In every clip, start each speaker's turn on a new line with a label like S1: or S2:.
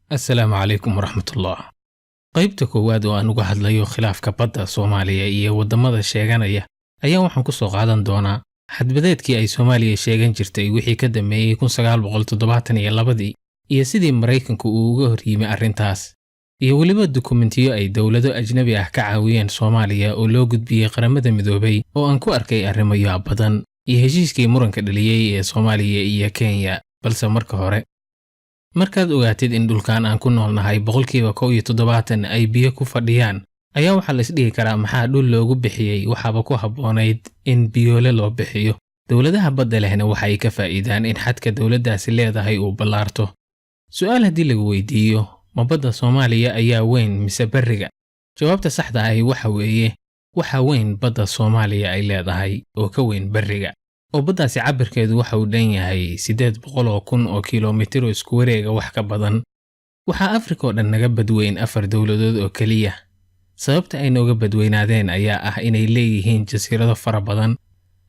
S1: Assalaamu calaykum waraxmatullah. Qaybta koowaad oo aan uga hadlayo khilaafka badda Soomaaliya iyo waddamada sheeganaya ayaa waxaan ku soo qaadan doonaa xadbadeedkii ay Soomaaliya sheegan jirtay wixii ka dambeeyey 1972-dii iyo sidii Maraykanku uu uga hor yimi arrintaas, iyo weliba dukumentiyo ay dowlado ajnabi ah ka caawiyeen Soomaaliya oo loo gudbiyey Qaramada Midoobay oo aan ku arkay arrimo yaab badan, iyo heshiiskii muranka dhaliyey ee Soomaaliya iyo Kenya. Balse marka hore, markaad ogaatid in dhulkan aan ku noolnahay 71% ay biyo ku fadhiyaan, ayaa waxaa la isdhihi karaa, maxaa dhul loogu bixiyey? Waxaaba ku habboonayd in biyoole loo bixiyo. Dowladaha badda lehna waxa ay ka faa'iidaan in xadka dowladdaasi leedahay uu ballaarto. Su'aal haddii lagu weydiiyo, ma badda Soomaaliya ayaa weyn mise berriga? Jawaabta saxda ahi waxa weeye, waxa weyn badda Soomaaliya ay leedahay oo ka weyn berriga, oo baddaasi cabirkeedu waxa uu dhan yahay 800,000 oo kilomitir oo isku wareega wax ka badan. Waxaa Afrika oo dhan naga badweyn afar dowladood oo keliya. Sababta ay nooga badweynaadeen ayaa ah inay leeyihiin jasiirado fara badan.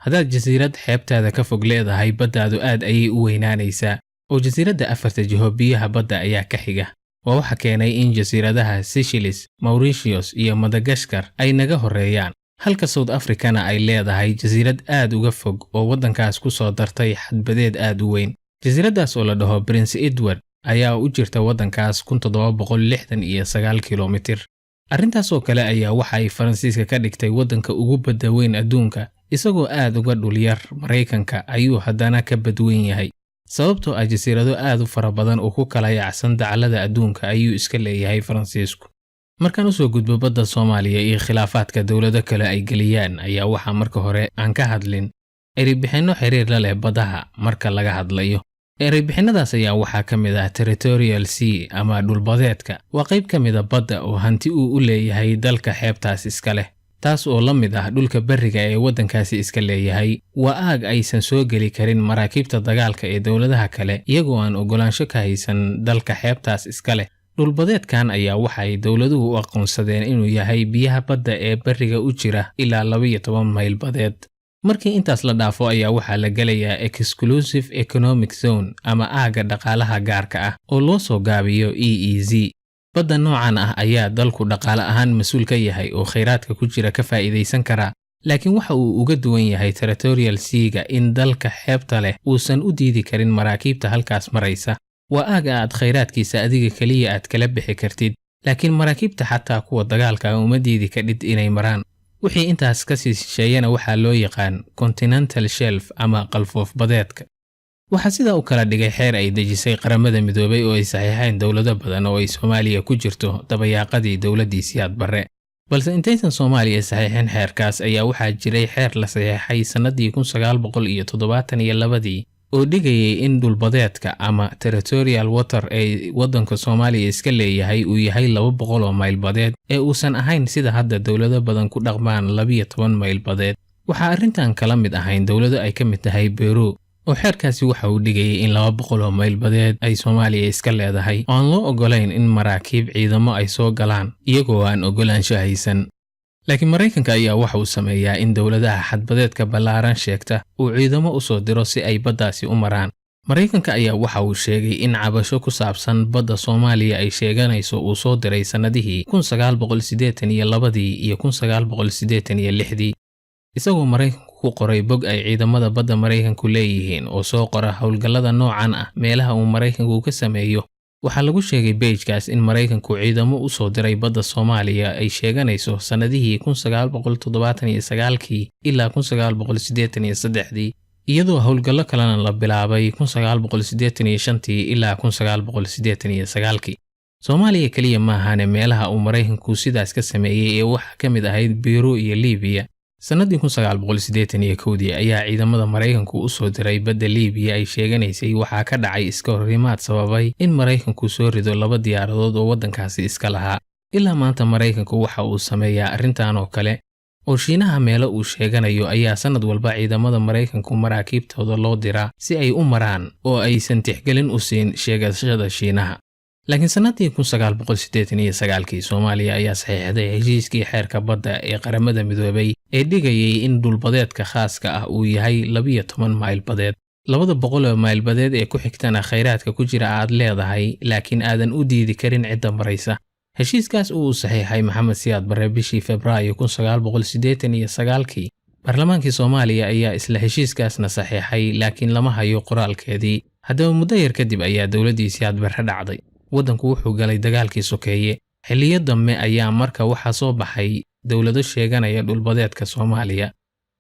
S1: Haddaad jasiirad xeebtaada ka fog leedahay, baddaadu aad ayay u weynaanaysaa, oo jasiiradda afarta jiho biyaha badda ayaa ka xiga. Waa waxa keenay in jasiiradaha Seychelles, Mauritius iyo Madagaskar ay naga horreeyaan, halka South Africana ay leedahay jasiirad aad uga fog oo waddankaas ku soo dartay xadbadeed aad u weyn. Jasiiraddaas oo la dhaho Prince Edward ayaa u jirta waddankaas 1769 kilomitir. Arrintaas oo kale ayaa waxa ay Faransiiska ka dhigtay waddanka ugu badda weyn adduunka. Isagoo aad uga dhulyar Maraykanka ayuu haddana ka badweyn yahay, sababtoo ah jasiirado aad u fara badan oo ku kala yaacsan dacallada adduunka ayuu iska leeyahay Faransiisku. Markaan usoo gudbo badda Soomaaliya iyo khilaafaadka dowlado kale ay geliyaan, ayaa waxaa marka hore aan ka hadlin ereybixinno xiriir la leh badaha marka laga hadlayo. Ereybixinadaas ayaa waxaa ka mid ah territorial sea ama dhulbadeedka. Waa qayb ka mida badda oo hanti uu u leeyahay dalka xeebtaas iska leh, taas oo la mid ah dhulka berriga ee waddankaasi iska leeyahay. Waa aag aysan soo geli karin maraakiibta dagaalka ee dowladaha kale iyagoo aan oggolaansho ka haysan dalka xeebtaas iska leh. Dhulbadeedkan ayaa waxay dowladuhu u aqoonsadeen inuu yahay biyaha badda ee berriga u jira ilaa 12 mayl badeed. Markii intaas la dhaafo ayaa waxaa la gelayaa exclusive economic zone ama aagga dhaqaalaha gaarka ah oo loo soo gaabiyo EEZ. Badda noocan ah ayaa dalku dhaqaale ahaan mas-uul ka yahay oo khayraadka ku jira ka faa'iidaysan karaa, laakiin waxa uu uga duwan yahay territorial sea-ga in dalka xeebta leh uusan u diidi karin maraakiibta halkaas maraysa. Waa aaga aad khayraadkiisa adiga keliya aad kala bixi kartid, laakiin maraakiibta, xataa kuwa dagaalka, uma diidi kadhid inay maraan. Wixii intaas ka sii shisheeyana waxaa loo yaqaan continental shelf ama qalfoof badeedka. Waxaa sidaa u kala dhigay xeer ay dejisay Qaramada Midoobay oo ay saxiixeen dowlado badan oo ay Soomaaliya ku jirto dabayaaqadii dowladdii Siyaad Barre. Balse intaysan Soomaaliya saxiixin xeerkaas ayaa waxaa jiray xeer la saxiixay sannadii 1972-dii oo dhigayay in dhulbadeedka ama territorial water ee waddanka Soomaaliya iska leeyahay uu yahay 200 oo mayl badeed, ee uusan ahayn sida hadda dowlado badan ku dhaqmaan, 12 mayl badeed. Waxaa arrintan kala mid ahayn dowlado ay ka mid tahay Peru, oo xeerkaasi waxa uu dhigayay in 200 oo mayl badeed ay Soomaaliya iska leedahay oo aan loo oggolayn in maraakiib ciidamo ay soo galaan iyagoo aan oggolaansho haysan. Laakiin Maraykanka ayaa waxa uu sameeyaa in dowladaha xadbadeedka ballaaran sheegta uu ciidamo u soo diro si ay baddaasi u maraan. Maraykanka ayaa waxa uu sheegay in cabasho ku saabsan badda Soomaaliya ay sheeganayso uu soo diray sannadihii 1982-dii iyo 1986-dii, isagoo Maraykanku ku qoray bog ay ciidamada badda Maraykanku leeyihiin oo soo qora howlgallada noocan ah meelaha uu Maraykanku ka sameeyo. Waxaa lagu sheegay page-kaas in Maraykanku ciidamo u soo diray badda Soomaaliya ay sheeganayso sannadihii 1979-kii ilaa 1983-dii, iyadoo howlgallo kalena la bilaabay 1985-tii ilaa 1989-kii. Soomaaliya keliya maahane meelaha uu Maraykanku sidaas ka sameeyey ee waxaa ka mid ahayd Biiru iyo Liibiya. Sannadii 1981-dii ayaa ciidamada Maraykanku u soo diray badda Liibiya ay sheeganaysay waxaa ka dhacay iska horimaad sababay in Maraykanku soo rido laba diyaaradood oo waddankaasi iska lahaa. Ilaa maanta Maraykanku waxa uu sameeyaa arrintan oo kale, oo Shiinaha meelo uu sheeganayo ayaa sannad walba ciidamada Maraykanku maraakiibtooda loo diraa si ay u maraan oo aysan tixgelin u siin sheegashada Shiinaha. Laakiin sannadii 1989-kii Soomaaliya ayaa saxiixday heshiiskii xeerka badda ee Qaramada Midoobay ee dhigayay in dhulbadeedka khaaska ah uu yahay 12 mayl badeed. 200 oo maylbadeed ee ku xigtana khayraadka ku jira aad leedahay, laakiin aadan u diidi karin cidda maraysa. Heshiiskaas uu saxiixay Maxamed Siyaad Barre bishii Febraayo 1989-kii, baarlamaankii Soomaaliya ayaa isla heshiiskaasna saxiixay, laakiin lama hayo qoraalkeedii. Haddaba muddo yar kadib ayaa dowladdii Siyaad Barre dhacday. Waddanku wuxuu galay dagaalkii sokeeye. Xilliyo dambe ayaa marka waxaa soo baxay dowlado sheeganaya dhulbadeedka Soomaaliya.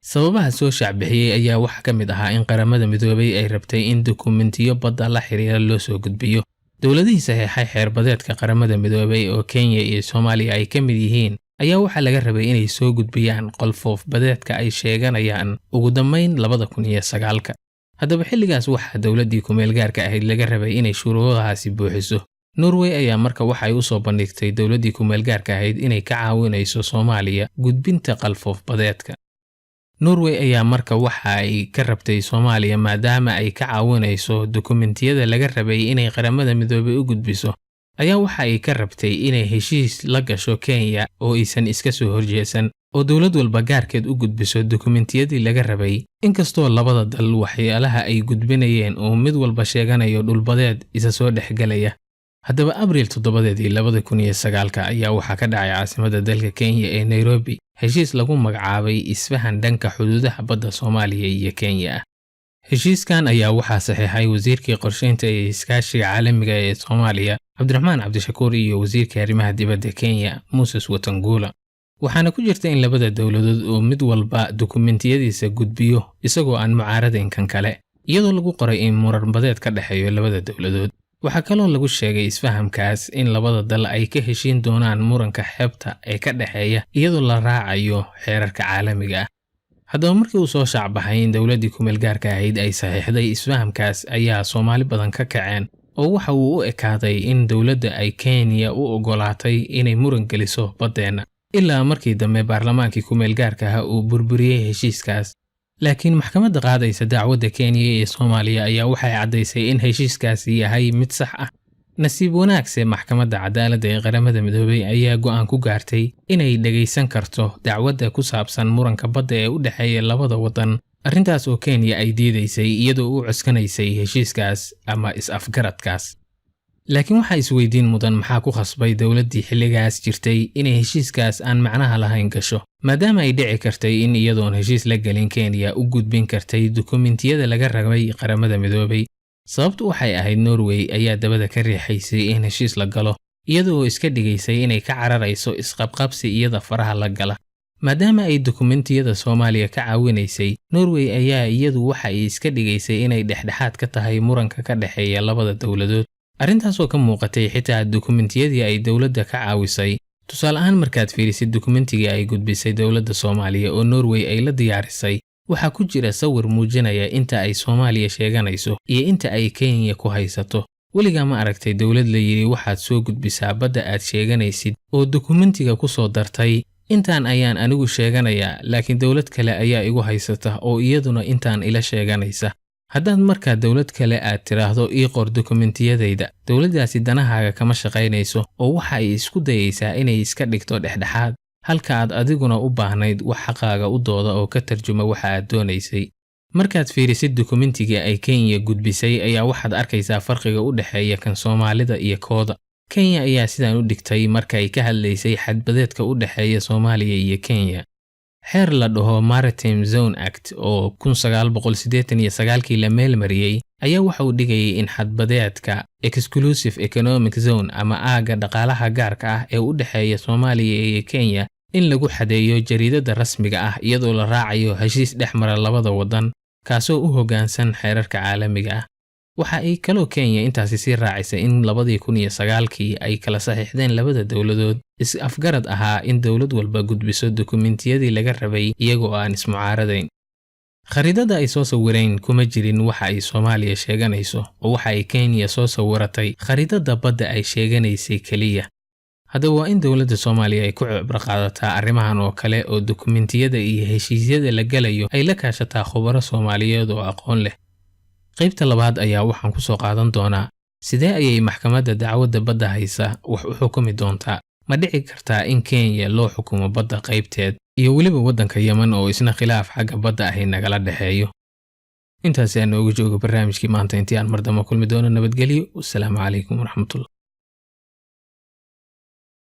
S1: Sababaha soo shaacbixiyey ayaa waxaa ka mid ahaa in Qaramada Midoobay ay rabtay in dukumentiyo badda la xiriira loo soo gudbiyo. Dowladihii saxiixay xeerbadeedka Qaramada Midoobay oo Kenya iyo Soomaaliya ay ka mid yihiin ayaa waxaa laga rabay inay soo gudbiyaan qolfoof badeedka ay sheeganayaan ugu dambayn 2009-ka. Haddaba xilligaas waxaa dowladdii kumeelgaarka ahayd laga rabay inay shuruudahaasi buuxiso. Norway ayaa marka waxay u soo bandhigtay dowladdii kumeelgaarka ahayd inay ka caawinayso Soomaaliya gudbinta qalfoof badeedka. Norway ayaa marka waxa ay ka rabtay Soomaaliya, maadaama ay ka caawinayso dukumentiyada laga rabay inay Qaramada Midoobay u gudbiso, ayaa waxa ay ka rabtay inay heshiis la gasho Kenya oo aysan iska soo horjeesan, oo dowlad walba gaarkeed u gudbiso dukumentiyadii laga rabay, inkastoo labada dal waxyaalaha ay gudbinayeen oo mid walba sheeganayo dhulbadeed isa soo dhexgelaya. Haddaba Abriil 7-deedii 2009-ka ayaa waxaa ka dhacay caasimadda dalka Kenya ee Nairobi heshiis lagu magacaabay isfahan dhanka xuduudaha badda Soomaaliya iyo Kenya ah. Heshiiskan ayaa waxaa saxiixay wasiirkii qorsheynta iyo iskaashiga caalamiga ee Soomaaliya, Cabdiraxmaan Cabdishakuur, iyo wasiirka arrimaha dibadda Kenya, Moses Wetangula, waxaana ku jirta in labada dowladood oo mid walba dukumentiyadiisa gudbiyo isagoo aan mucaaradayn kan kale, iyadoo lagu qoray in muranbadeed ka dhexeeyo labada dowladood. Waxaa kaloo lagu sheegay isfahamkaas in labada dal ay ka heshiin doonaan muranka xeebta ee ka dhexeeya, iyadoo la raacayo xeerarka caalamiga ah. Haddaba markii uu soo shaacbaxay in dowladdii kumeelgaarka ahayd ay saxiixday isfahamkaas ayaa Soomaali badan ka kaceen, oo waxa uu u ekaaday in dowladda ay Kenya u oggolaatay inay muran geliso baddeenna, ilaa markii dambe baarlamaankii kumeelgaarka ah uu burburiyey heshiiskaas. Laakiin maxkamadda qaadaysa dacwadda Kenya iyo Soomaaliya ayaa waxay caddaysay in heshiiskaasi yahay mid sax ah. Nasiib wanaagse, Maxkamadda Cadaaladda ee Qaramada Midoobay ayaa go'aan ku gaartay inay dhegaysan karto dacwadda ku saabsan muranka badda ee u dhexeeya labada waddan, arrintaas oo Kenya ay diidaysay iyadoo u cuskanaysay heshiiskaas ama is-afgaradkaas. Laakiin waxaa isweydiin mudan, maxaa ku khasbay dowladdii xilligaas jirtay inay heshiiskaas aan macnaha lahayn gasho, maadaama ay dhici kartay in iyadoon heshiis la gelin Kenya u gudbin kartay dukumentiyada laga rabay Qaramada Midoobay? Sababtu waxay ahayd Norway ayaa dabada ka riixaysay in heshiis la galo, iyadoo iska dhigaysay inay ka cararayso isqabqabsi iyada faraha la gala. Maadaama ay dukumentiyada Soomaaliya ka caawinaysay, Norway ayaa iyadu waxa ay iska dhigaysay inay dhexdhexaad ka tahay muranka ka dhexeeya labada dowladood, arrintaasoo ka muuqatay xitaa dukumentiyadii ay dowladda ka caawisay. Tusaale ahaan, markaad fiirisid dukumentigii ay gudbisay dowladda Soomaaliya oo Norway ay la diyaarisay, waxaa ku jira sawir muujinaya inta ay Soomaaliya sheeganayso iyo inta ay Kenya ku haysato. Weligaa ma aragtay dowlad la yidhi waxaad soo gudbisaa badda aad sheeganaysid, oo dukumentiga ku soo dartay intaan ayaan anigu sheeganayaa, laakiin dowlad kale ayaa igu haysata oo iyaduna intaan ila sheeganaysa? Haddaad markaa dowlad kale aad tidhaahdo ii qor dukumentiyadayda, dowladdaasi danahaaga kama shaqaynayso oo waxa ay isku dayaysaa inay iska dhigto dhexdhexaad, halka aad adiguna u baahnayd wax xaqaaga u dooda oo ka tarjuma waxa aad doonaysay. Markaad fiirisid dukumentigii ay Kenya gudbisay ayaa waxaad arkaysaa farqiga u dhexeeya kan Soomaalida iyo kooda. Kenya ayaa sidaan u dhigtay markay ka hadlaysay xadbadeedka u dhexeeya Soomaaliya iyo Kenya. Xeer la dhaho Maritime Zone Act oo 1989-kii la meelmariyey ayaa waxa uu dhigayay in xadbadeedka Exclusive Economic Zone ama aagga dhaqaalaha gaarka ah ee u dhexeeya Soomaaliya iyo Kenya in lagu xadeeyo jariidada rasmiga ah, iyadoo la raacayo heshiis dhex mara labada waddan, kaasoo u hoggaansan xeerarka caalamiga ah. Waxa ay kaloo Kenya intaasi sii raacisay in 2009-kii ay kala saxiixdeen labada dowladood is-afgarad ahaa in dowlad walba gudbiso dukumentiyadii laga rabay iyagoo aan ismucaaradayn. Khariidada ay soo sawireen kuma jirin waxa ay Soomaaliya sheeganayso, oo waxa ay Kenya soo sawiratay khariidada badda ay sheeganaysay keliya. Haddaba waa in dowladda Soomaaliya ay ku cibro qaadataa arrimahan oo kale, oo dukumentiyada iyo heshiisyada la galayo ay la kaashataa khubaro Soomaaliyeed oo aqoon leh. Qaybta labaad ayaa waxaan ku soo qaadan doonaa, sidee ayay maxkamadda dacwadda badda haysa wax u xukumi doontaa? Ma dhici kartaa in Kenya loo xukumo badda qaybteed, iyo weliba waddanka Yemen oo isna khilaaf xagga badda ahi nagala dhexeeyo? Intaasi aan noogu joogo barnaamijkii maanta. Intii aan mar dambe kulmi doono, nabadgelyo. Wasalaamu calaykum waraxmatullah.